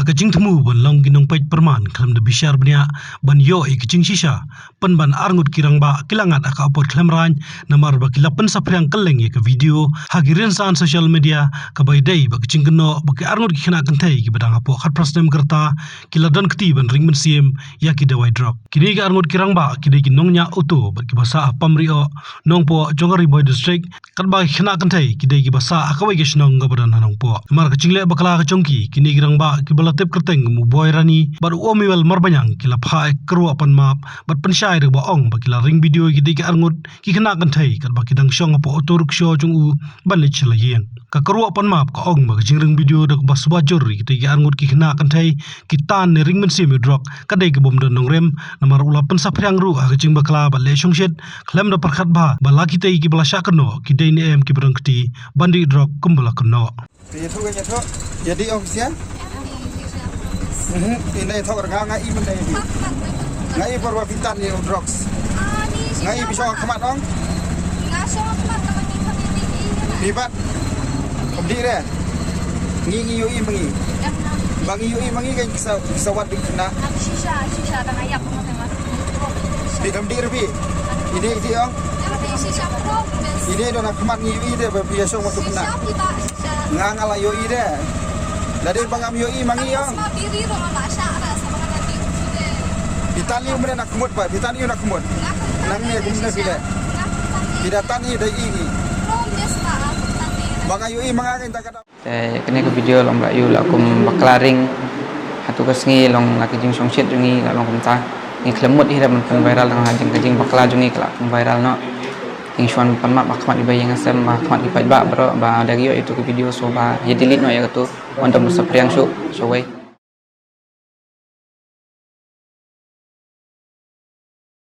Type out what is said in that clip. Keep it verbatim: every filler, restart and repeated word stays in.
Ka jingthmu ban long ki nongpeit pyrman khlem da bishar bniah ban ïoh ïa ka jingshisha, pynban arngut ki rangbah ki la ngat ha ka por khlem raiñ, namar ba ki la pynsaphriang kylleng ïa ka video ha ki rynsan social media, kaba ïadei bad ka jingkynnoh ba ki arngut ki khynnah kynthei kiba dang hapoh khatphra snem ka rta ki la don kti ban ring mynsiem ïa ki dawai drok. Kine ki arngut ki rangbah ki dei ki nongñiah auto bad kiba sah ha Pamrioh, Nongpoh jong ka Ri Bhoi District, katba ki khynnah kynthei ki dei kiba sah ha kawei ka shnong kaba don ha Nongpoh. Namar ka jingleh bakla ka jong ki, kine ki rangbah kiba la tip kyrteng kum u Boy Rani bad u Omiwel Marbaniang ki la phah ïa ka kyrwoh pan map bad pynshai da kaba ong ba ki la ring video ïa ki dei ki arngut ki khynnah kynthei katba ki dang shong hapoh auto rickshaw jong u ban leit sha la ïing. Ka kyrwoh pan map ka ong ba ka jingring video da kaba suba jur ïa ki dei ki arngut ki khynnah kynthei ki tan ne ring mynsiem ïa u drok ka dei ka bym don nongrim, namar u la pynsaphriang ruh ha ka jingbakla bad leh shongshit khlem da pyrkhat bha ba la kitei kiba la shah kynnoh ki dei ne em kiba don kti ban dih drok kumba la kynnoh. Ïathuh, ïathuh. Ïa dih ong kasian? Mhm. Ine ïathuh, nga, nga i mynne ïa dih. Nga i por ba phi tan ïa u drugs. Nga i phi shong ha khmat ong? Phi bat. Kam dih re. Ngi, ngi ïohi ma ngi. Ba ngi ïohi ma ngi kan ki sa, ki sa wad dih khynnah. Phi kam dih re phi. Ine i dih ong? Ine don ha khmat ngi ïohi de ba phi ïa shong ma tu khynnah. Nga, nga la ïohi de. Lada ba ngam ïohi ma ngi ong. Phi tan ïa u mane na khmut ba, phi tan ïa u na khmut. Nangne kumne phi leh. Phi da tan ïa da i ngi. Ba nga ïohi ma nga kan ta ka da. Te kane ka video long ba ïoh la kum bakla ring. Hato ka sngi long la ka jingshongshit jong ngi la long kumta. Ngi khlem mut hi da ban pyn viral tang ha jing ka jingbakla jong ngi ka la kum viral noh. Ngi shuwa ban pan map ha khmat ïa ba ïing sem, ha khmat ïa paidbah baroh ba da ïoh ïa tu ka video, so ba ïa delete noh ïa katu. Wan da ban saphriang shuh shawei.